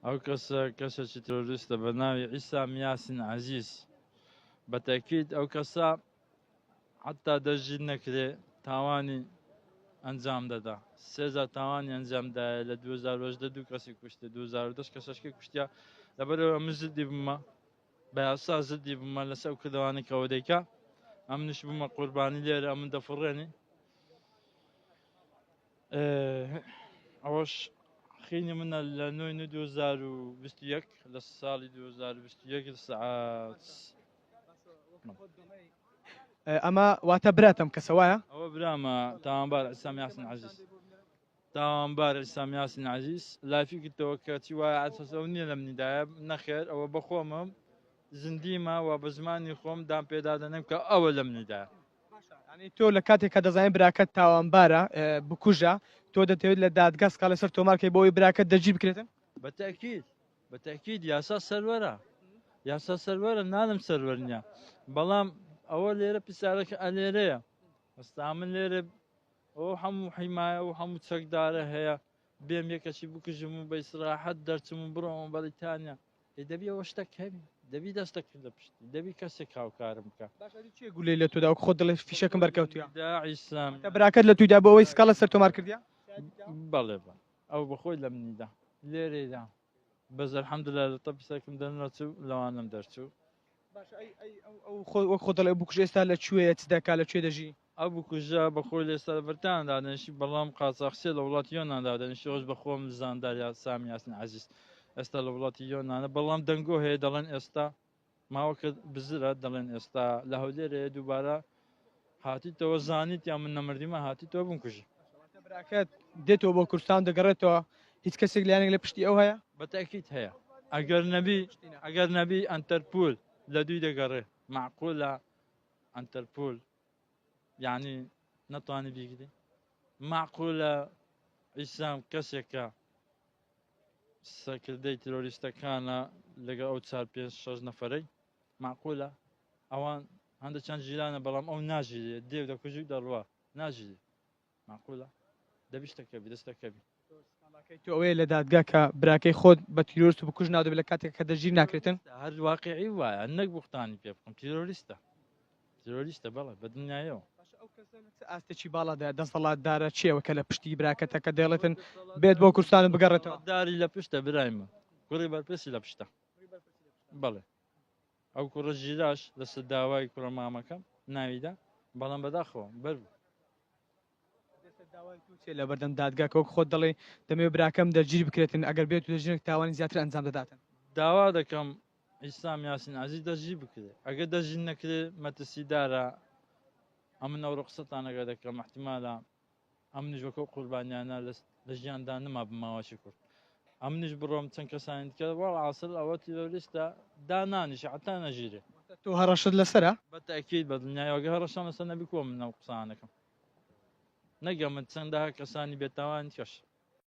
ئەو کەسە کەسێکی ترۆریستە بە ناوی عیسام یاسین عەزیز. بە تەئکید ئەو کەسە حەتا دەستگیر نەکرێ تاوانی ئەنجام دەدا. سێ جار تاوانی ئەنجام دایە لە 2018 دوو کەسی کوشتێ، 2010 کەسەشکی کوشتە. لەبەرئەوە من زدی بوومە، بە یاسا زدی بوومە لەسەر ئەو کردەوانەی کە ئەوە دەیکا. ئەمنیش بوومە قوربانی لێرە ئەمن دەفڕێنی. ئەوەش خینی منە لە نۆی نوێ 2021 لە ساڵی 2021 لە سەعات ئەمە واتە براتم کەسە وایە؟ ئەوە برامە تاوانبار عیسام یاسین عەزیز تاوانبار عیسام یاسین عەزیز لافی کردەوە کە چی وایە ئەساس ئەو نییە لە منیدایە نەخێر ئەوە بەخۆمم زیندیمە و بە زمانی خۆم دان پێدا دەنێم کە ئەوە لە منیدایە. یانی تۆ لە کاتێک کە دەزانانی براکەت تاوانبارە بکوژە تۆ دەتەوێت لە دادگا سکاڵ لەسەر تۆمارکەی بۆ ئەوەی براکەت دەستگیر بکرێتن؟ بە تەئکید بە تەئکید یاسا سەروەرە یاسا سەروەرە نالم سەروەر نییە بەڵام ئەوە لێرە پرسیارەکە ئەلێرەیە ئەستا من لێرە ئەو هەموو حیمایە و هەموو چەکدارە هەیە بێم یەکەچی بکوژم و بە ئیسراحەت دەرچم و بڕۆمە بەریتانیا ئێ دەبی ئەوە شتەک هەبی دەبی دەستەک لە پشتی دەبی کەسێک هاوکارم بکە. باشە ئەدی کێ گولەی لە تۆ دا وەک خۆت دەڵێ فیشەکم بەرکەوتیە؟ داعی سام. واتە براکەت لە توی دا بۆ ئەوەی سکاڵە سەر تۆمار کردیە؟ بەڵێ بەڵێ ئەو بەخۆی لە منی دا لێرەی دا بەس الحمدللە لە تەپی سەرکم دەرنەچوو لەوانەم دەرچوو. باشە ئەی ئەی ئەو ئەو خۆ وەک خۆت دەڵێ ئەو بکوژە ئێستا لە کوێیە چ دەکا لە کوێ دەژی؟ ئەو بکوژە بە خۆی لە ئێستا لە بەریتانیا دادەنیشی بەڵام قاچاخچیە لە وڵاتی یۆنان دادەنیشی ئەوەش بە خۆم زاندار یا سامی یاسین عەزیز ئێستا لە وڵاتی یۆنانە بەڵام دەنگۆ هەیە دەڵێن ئێستا ماوەکە بزرە دەڵێن ئێستا لە هەولێرەیە دووبارە هاتیتەوە زانیت یا من نەمردیمە هاتیتەوە بمکوژی. براکەت دێتەوە بۆ کوردستان دەگەڕێتەوە هیچ کەسێک لایەنێک لە پشتی ئەو هەیە؟ بە تەئکید هەیە ئەگەر نەبی ئەگەر نەبی ئەنتەرپول لە دووی دەگەڕێ مەعقولە ئەنتەرپول یعنی نەتوانی بیگری مەعقولە ئیسلام کەسێکە سەرکردەی تیرۆریستەکانە لەگەڵ ئەو چار پێنج شەش نەفەرەی مەعقولە ئەوان هەندە چەند ژیرانە بەڵام ئەو ناژیرێ دێو دەکوژی و دەڕوا ناژیرێ مەعقولە دەبی شتەکە بی دەستەکە بی. سکاڵاکەی تۆ ئەوەیە لە دادگا کە براکەی خۆت بە تیرۆرست و بکوژ ناودەبێت لە کاتێک کە دەستگیر ناکرێتن؟ هەر واقعی وایە نەک بوختانی پێ بکەم تیرۆریستە تیرۆریستە بەڵێ بە دنیایەوە. باشە ئەو کەسە لە چ ئاستێکی باڵادایە دەسەڵاتدارە چیەوە کە لە پشتی براکەتە کە دەڵێتن بێت بۆ کوردستان و بگەڕێتەوە؟ داری لە پشتە برای من کوڕی بەرپرسی لە پشتە بەڵێ ئەو کوڕە ژیراش لەسەر داوای کوڕە مامەکەم ناویدا بەڵام بەداخەوە بەر بوو. داوای تو چیە لە بەردەم دادگا کە وەک خۆت دەڵێی دەمەوێت براکەم دەستگیر بکرێتن ئەگەر بێت و دەستگیر تاوانی زیاتر ئەنجام دەداتن؟ داوا دەکەم عیسام یاسین عەزیز دەستگیر بکرێت ئەگەر دەستگیر نەکرێت مەترسیدارە ئەمن ئەوڕۆ قسەتان لەگەڵ دەکەم احتیمالە ئەمنیش وەک ئەو قوربانیانە لە ژیاندا نەمابم ماوەکی کورت ئەمنیش بڕۆم چەند کەسانی دیکە وەڵعاسڵ ئەوە تیرۆریستە دانانیشە حتا نەژیرێ. تۆ هەڕەشەت لەسەرە؟ بە تەئکید بە دڵنیایەوە گەر هەڕەشەم لەسەر نەبی کۆ من ئەو قسانە دەکەم نەگە من چەندەها کەسانی بێتاوانی کەش.